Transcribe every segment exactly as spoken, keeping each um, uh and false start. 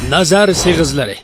نازار سېغىزلىرى.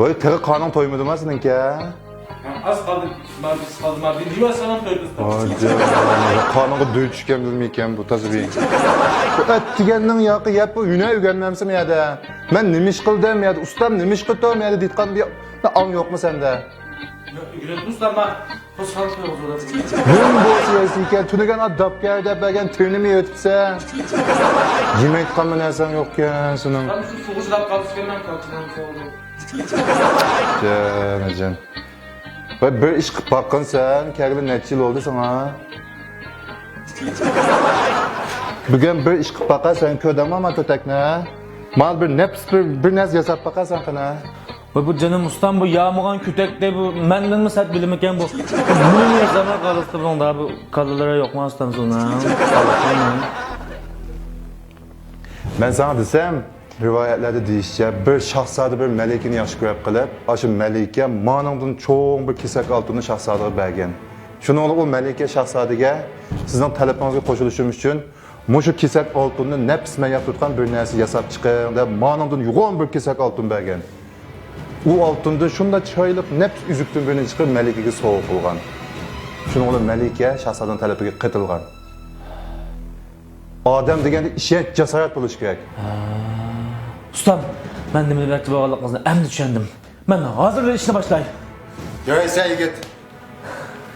ۋاي، تېخى قارنىڭ تويمىدىما سېنىڭكى؟ ئاز قالدى، مانا بىز قالدى، مانا بىر يۇۋا سالام تويدۇز. ۋاي جان، قارنىڭغا دۆي چۈشكەن بىلمىكەن بۇ تازا بىر. بۇ ئەتىگەننىڭ ياقى يەپ بۇ ھۈنەر ئۆگەنمەمسەن يەردە؟ مەن نېمە ئىش قىلدىم يەردە، ئۇستام نېمە ئىش قىلدىم يەردە دېيىتقان بىر ئاڭ يوقمۇ سەندە؟ ياق، ئۆگىنىۋاتىمىز، ئەمما بۇ سالام تويغا زور. نېمە بولسا يەيسىكەن، تۈنۈگۈن ئا داپكەر دەپ بەرگەن تىرنىمۇ يەۋېتىپسەن. يېمەيدىغانمۇ نەرسەڭ يوقكەن سېنىڭ. مەن شۇ سۇغا چىداپ قالىسىكەن، مەن قاچىدام سوغدۇم. جان، جان. ۋاي، بىر ئىش قىلىپ باققىن سەن، كەلگىلى نەچچە يىل بولدى ساڭا؟ بۈگۈن بىر ئىش قىلىپ باقا سەن، كۆردۈڭمۇ ما كۆتەكنى؟ مانا بىر نەپىس بىر، بىر نەرسە ياساپ باقا سەن قېنى. ۋاي، بۇ جېنىم ئۇستام، بۇ يامىغان كۆتەكتە بۇ مەندىنمۇ سەت بىلىمىكەن بۇ؟ نېمە ياساما قالىسىتا بۇنىڭدا، بۇ كاللىلىرى يوقما ئۇستام سۇنىڭ؟ مەن ساڭا دېسەم، رىۋايەتلەردە دېيىشىچە، بىر شاھزادە بىر مەلىكىنى ياخشى كۆرۈپ قېلىپ، ئاشۇ مەلىكە مانىڭدىن چوڭ بىر كېسەك ئالتۇننى شاھزادىغا بەرگەن. شۇنىڭ بىلەن ئۇ مەلىكە شاھزادىگە، سىزنىڭ تەلىپىڭىزگە قوشۇلۇشۇم ئۈچۈن مۇشۇ كېسەك ئالتۇننى نەپىس مەن ياقتۇرغان بىر نەرسە ياساپ چىقىڭ دەپ، مانىڭدىن يوغان بىر كېسەك ئالتۇن بەرگەن. ئۇ ئالتۇندىن شۇنداق چىرايلىق نەپىس ئۈزۈكتىن بىرنى چىقىرىپ مەلىكىگە سوۋغا قىلغان. شۇنىڭ بىلەن مەلىكە شاھزادىنىڭ تەلىپىگە قېتىلغان. ئادەم دېگەندە ئىشەنچ، جاسارەت بولۇشى كېرەك. ئۇستام، مەن نېمە دېمەكچى بولغانلىقىڭىزنى ئەمدى چۈشەندىم. مەن ھازىرلا ئىشنى باشلاي. يارايسەن يىگىت.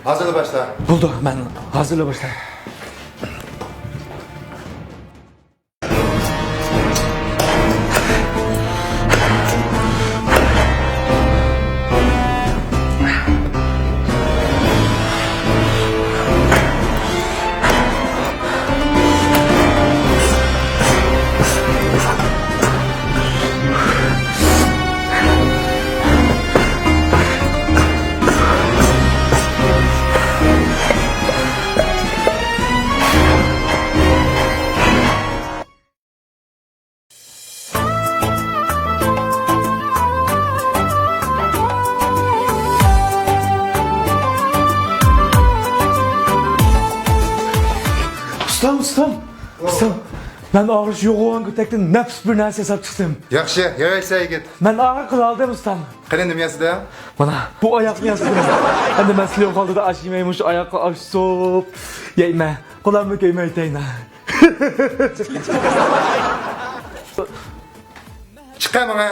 ھازىرلا باشلا. بولدى، مەن ھازىرلا باشلاي. ئۇستام، ئۇستام، ئۇستام، مەن ئاغرىش يوغان كۆتەكتىن نەپىس بىر نەرسە ياساپ چىقتىم. ياخشى، يارايسەن يىگىت. مەن ئاغرىق قىلالدىم، ئۇستام. قېنى، نېمە ياسىدىڭ؟ مانا، بۇ ئاياقنى ياسىدىم. ئەمدى مەن سىلىنىڭ ئالدىدا ئاش يېمەي، مۇشۇ ئاياققا ئاش سوپ يەيمەن. قولاممۇ كۆيمەي يېتەينا. چىقە ماڭا.